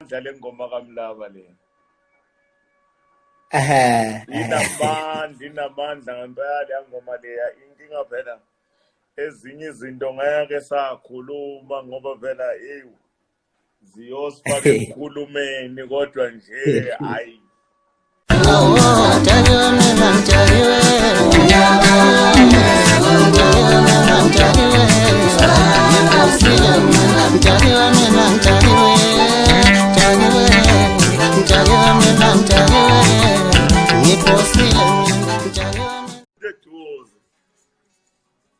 Inamandla le ngoma kaMlaba le. Ehhe. Inamandla, inamandla ngempela leya ngoma leya. Inkinga phela ezinye izinto ngeke sakhuluma ngoba phela ewu ziyosifaka ekukhulumeni kodwa nje hayi. Eduze.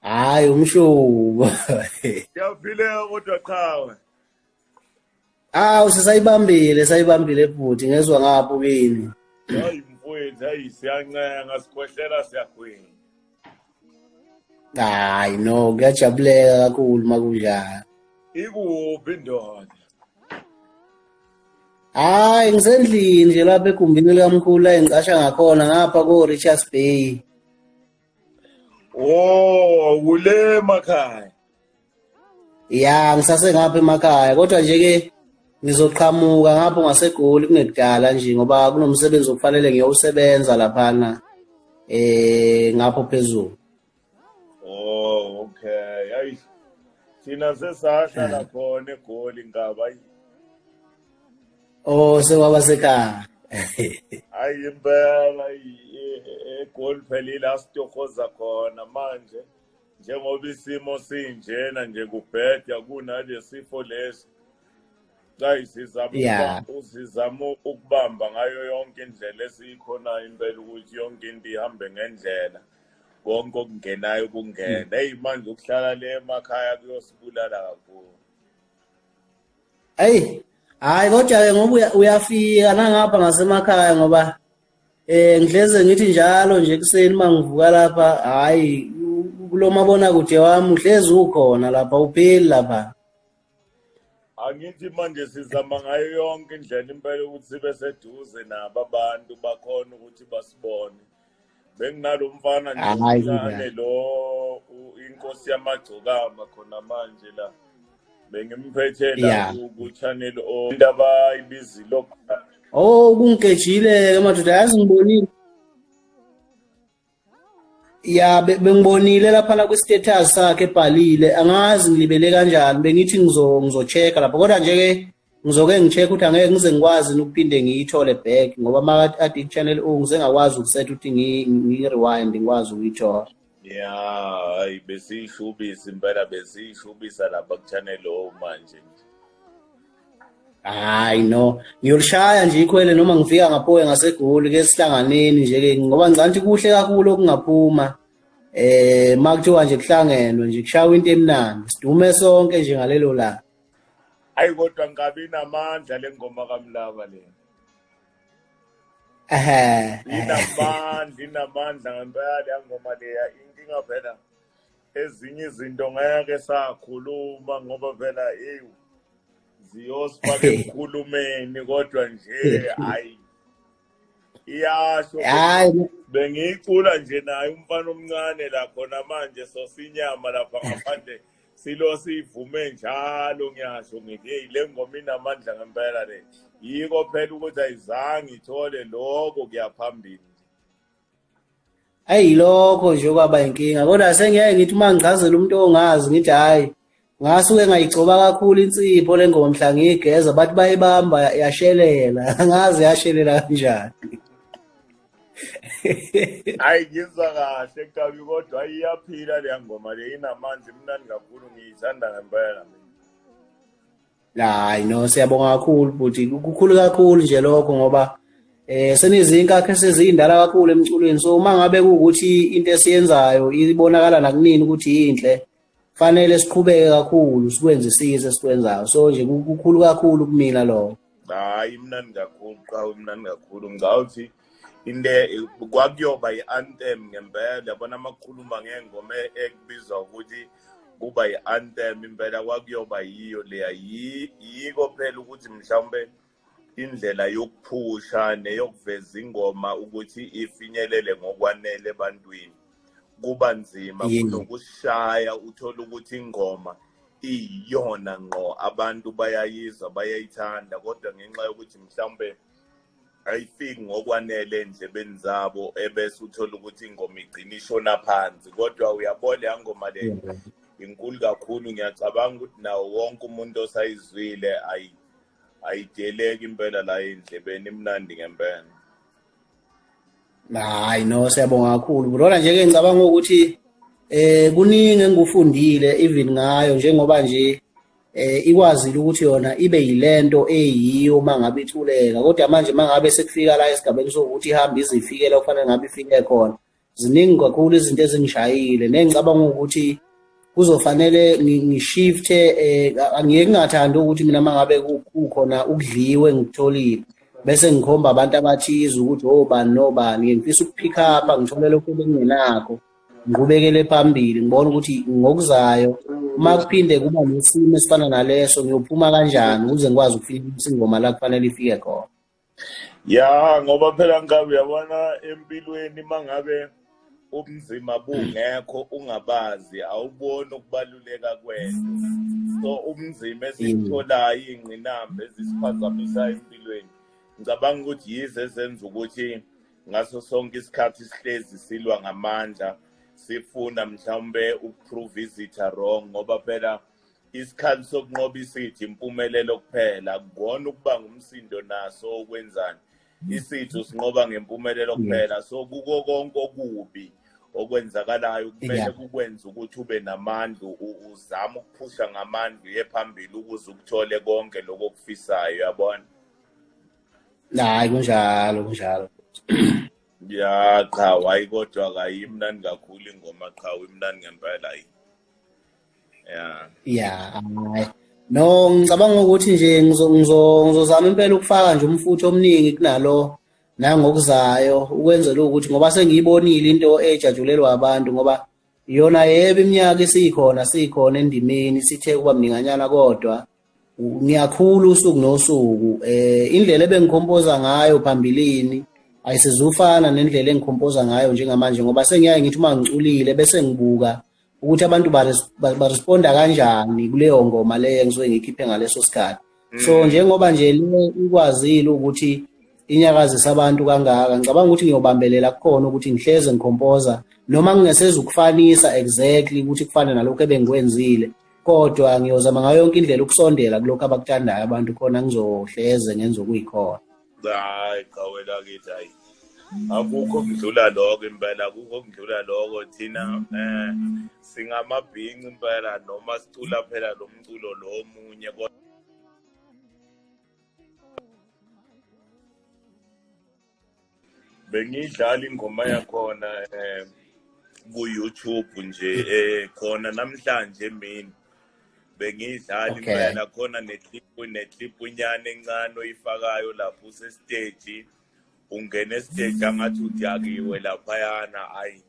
Hayi umshubo. Siyaphileka kodwa qhawe. Awu sisayibambile, sayibambile bhuti, ngezwa ngapho kini. Hayi mfowethu, hayi siyancenga sikhwehlela siyagwinya. Hayi no, kuyajabuleka kakhulu makunjalo. Ikuphi indoda? Hayi ngisendlini nje lapha egumbini likamkhulu la engiqasha ngakhona ngapha ko Richards Bay. Oh, kule makhaya. Ya ngisase ngapha emakhaya kodwa nje ke ngizoqhamuka ngapho ngaseGoli kungekudala nje ngoba kunomsebenzi okufanele ngiyowusebenza laphana ngapho phezulu. Oh, okay. Hayi thina sesahlala khona eGoli ngaba. Oh sewaba sekhaya. Hayi impela eGoli phela ila sitohoza khona manje. Njengoba isimo sinjena nje kubheda kunalesifo lesi. Hayi sizama sizama ukubamba ngayo yonke indlela esiyikhonayo impela ukuthi yonke into ihambe ngendlela. Konke okungenayo kungena. Hey manje ukuhlala le emakhaya kuyosibulala kakhulu. Hey, hayi kodwa ke ngoba uyafika nangapha ngasemakhaya ngoba ngihleze ngithi njalo nje ekuseni mangivuka lapha hayi kulomabona kude wami uhlezi ukhona lapha upheli lapha. Angithi manje sizama ngayo yonke indlela impela ukuthi sibe seduze nabo abantu bakhona ukuthi basibone. Benginalo mfana nje omncane lo inkosi yamagcokama khona manje la. Bengimphethe la ku channel O indaba ibizilo. Oh kungigejile ke madoda yazi ngibonile. Ya bengibonile lapha la kwi-status sakhe ebhalile angazi ngilibele kanjani bengithi ngizo-check-a lapho kodwa nje ke ngizoke ngi-check ukuthi angeke ngize ngikwazi ukuphinde ngiyithole back ngoba makade i-channel O ngize ngakwazi ukusetha ukuthi ngi-rewind ngikwazi ukuyithola. Ya hayi besiyishubisa impela besiyishubisa lapha ku-channel O manje. Hayi no, ngiyolishaya nje ikhwele noma ngifika ngapho ngaseGoli ke sihlanganeni nje ke ngoba ngicabanga ukuthi kuhle kakhulu okungaphuma. Makuthiwa nje kuhlangenwe nje kushawa into emnandi sidume sonke nje ngalelo langa. Hayi kodwa ngabe inamandla le ngoma kaMlaba le. Ehhe. Inamandla, inamandla ngempela le ngoma leya. Inkinga phela ezinye izinto ngeke sakhuluma ngoba phela ewu ziyosifaka ekukhulumeni kodwa nje hayi iyasho. Hayi bengiyicula nje naye umfana omncane la khona manje sosinyama lapha ngaphandle silo sivume njalo ngiyasho ngithi hey le ngoma inamandla ngempela le. Yiko phela ukuthi ayizange ithole lokho kuyaphambili. Ayi lokho nje okwaba inkinga kodwa sengiyaye ngithi uma ngichazela umuntu ongazi ngithi hayi ngasuke ngayigcoba kakhulu insipho le ngoma mhla ngiyigeza bathi bayibamba yashelela angazi yashelela kanjani. Hayi ngizwa kahle kabi kodwa iyaphila leya ngoma le inamandla imnandi kakhulu ngiyithanda ngempela mina. Hayi no siyabonga kakhulu bhuti kukhulu kakhulu nje lokho ngoba senizinkakha esezindala kakhulu emculweni so uma ngabe kuwukuthi into esiyenzayo ibonakala nakunini ukuthi inhle fanele siqhubeke kakhulu sikwenzisise esikwenzayo so nje kukhulu kakhulu kumina lokho. Hayi imnandi kakhulu qhawe imnandi kakhulu ngicabanga ukuthi into kwakuyoba i-anthem ngempela yabona amakhuluma ngengoma ekubizwa ukuthi kuba i-anthem impela kwakuyoba yiyo leya yiko phela ukuthi mhlawumbe indlela yokuphusha neyokuveza ingoma ukuthi ifinyelele ngokwanele ebantwini kuba nzima kunokushaya uthole ukuthi ingoma Iyona ngqo, abantu bayayizwa, bayayithanda, kodwa ngenxa yokuthi mhlawumbe ayifiki ngokwanele endlebeni zabo, ebese uthola ukuthi ingoma igcina ishona phansi. Kodwa uyabona, leya ngoma le inkulu kakhulu. Ngiyacabanga ukuthi nawo wonke umuntu osayizwile, ayideleki impela la endlebeni, imnandi ngempela. Hayi no, siyabonga kakhulu. Lona nje ke ngicabanga ukuthi kuningi engikufundile even ngayo, njengoba nje ikwazile ukuthi yona ibe yilento eyiyo mangabe ithuleka, kodwa manje mangabe sekufika la esigabeni sokuthi ihambe izifikela kufanele ngabe ifike khona, ziningi kakhulu izinto ezingishayile nengicabanga ukuthi kuzofanele ngishifte. Angiyeke ngingathandi ukuthi mina mangabe kukhona ukudliwe ngikutholile bese ngikhomba abantu abathize ukuthi obani nobani. Ngifisa ukupick up, ngithole lokhu bengingenakho, ngiqhubekele phambili, ngibone ukuthi ngokuzayo uma kuphinde kuba nesimo esifana naleso ngiyophuma kanjani ukuze ngikwazi ukufikisa ingoma la kufanele ifike khona. Ya, ngoba phela nkabi, uyabona empilweni mangabe ubunzima bungekho, ungabazi, awuboni ukubaluleka kwento. So ubunzima esikutholayo, iy'ngqinamba ezisiphazamisayo empilweni, ngicabanga ukuthi yize ezenza ukuthi ngaso sonke isikhathi sihlezi silwa ngamandla, sifuna mhlawumbe ukuprove izitha wrong, ngoba phela isikhathi sokunqoba isitha impumelelo kuphela. Akukona ukuba ngumsindo naso okwenzani, isitha usinqoba ngempumelelo kuphela. So kuko konke okubi okwenzakalayo kumele kukwenze ukuthi ube namandla, uzame ukuphusha ngamandla, uye phambili ukuze ukuthole konke lokho okufisayo, uyabona? Hayi, kunjalo, kunjalo. Ya cha, wayi, kodwa kayimnandi kakhulu ingoma, qha imnandi ngempela, yi ya. Ya, hayi no, ngicabanga ukuthi nje ngizozama impela ukufaka nje umfutho omningi kunalo nangokuzayo, ukwenzela ukuthi ngoba sengiyibonile into ejatshulelwa abantu, ngoba yona yebo iminyaka isikhona, sikhona endimeni, sithe kuba mninganyana, kodwa ngiyakhula usuku nosuku. Indlela ebengikhompoza ngayo phambilini ayisezufana nendlela engikhompoza ngayo njengamanje, ngoba sengiyaye ngithi uma ngiculile bese ngibuka ukuthi abantu baresponda kanjani kuleyo ngoma leyo engisuke ngiyikhiphe ngaleso sikhathi. So njengoba nje le ikwazile ukuthi inyakazisa abantu kangaka, ngicabanga ukuthi ngiyobambelela kukhona ukuthi ngihleze ngikhompoza, noma ngingeseza ukufanisa exactly ukuthi kufane nalokhu ebengikwenzile, kodwa ngiyozama ngayo yonke indlela ukusondela kulokhu abakuthandayo abantu, khona ngizohleze ngenza okuyikhona. Hayi qhawe lakithi, hayi, akukho kudlula lokho impela, akukho kudlula lokho. Thina singamabhinci impela noma sicula phela lo mculo lo omunye, kodwa bengiyidlala ingoma yakhona ku YouTube nje khona namhlanje emini bengiyidlala. Impela khona neclip unyana encane oyifakayo lapho usestage, ungena estage angathi udakiwe laphayana. Hayi,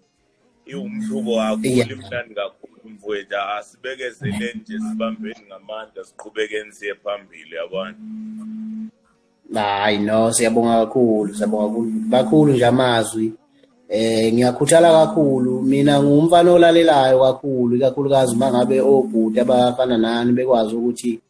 iwumhlubo kakhulu. Imnandi kakhulu mfowethu. Asibekezeleni nje, sibambeni ngamandla, siqhubekeni siye phambili, yabona? Hayi no, siyabonga kakhulu, siyabonga kakhulu, kakhulu nje amazwi. Ngiyakhuthala kakhulu, mina ngumfana olalelayo kakhulu, ikakhulukazi uma ngabe obhuti abafana nani bekwazi ukuthi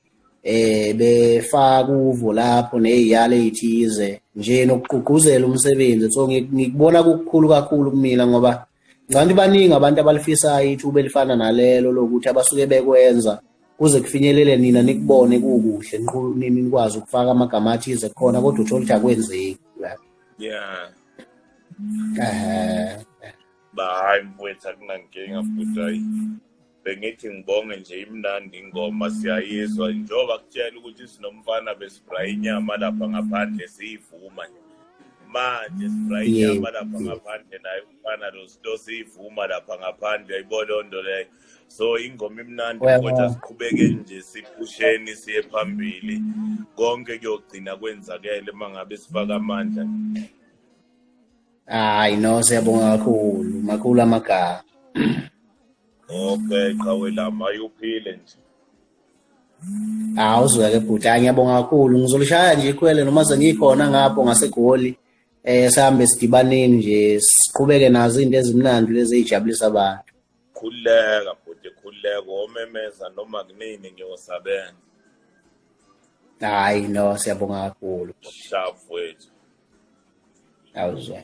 befaka uvo lapho neziyalo ezithize nje nokugqugquzela umsebenzi. So ngikubona kukukhulu kakhulu kumina, ngoba ngabantu baningi abantu abalifisayo ithuba elifana nalelo lokuthi abasuke bekwenza kuze kufinyelele nina nikubone kukuhle, nikwazi ukufaka amagama athize khona, kodwa uthole ukuthi akwenzeki. Hayi mfowethu, akunankinga futhi. Hayi, bengithi ngibonge nje, imnandi ingoma, siyayizwa. Njengoba kutshela ukuthi sinomfana besibraya inyama lapha ngaphandle, siyivuma nje manje, sibraya inyama lapha ngaphandle naye umfana lo, sito siyivuma lapha ngaphandle, uyayibona leyo nto leyo? So ingoma imnandi kodwa siqhubeke nje, siphusheni siye phambili, konke kuyogcina kwenzakele uma ngabe sifaka amandla. Hayi no, siyabonga kakhulu, makhulu amagama. Okay qhawe lami, ayuphile nje. Hawu, uzweke bhuti. Hayi, ngiyabonga kakhulu. Ngizolishaya nje ikhwele noma sengikhona ngapho ngaseGoli. Sihambe sidibaneni nje, siqhubeke nazo izinto ezimnandi lezi ezijabulisa abantu. Khululeka bhuti, khululeka, omemeza noma kunini ngiyosabela. Hayi no, siyabonga kakhulu. Sharp wethu. Awuzwe.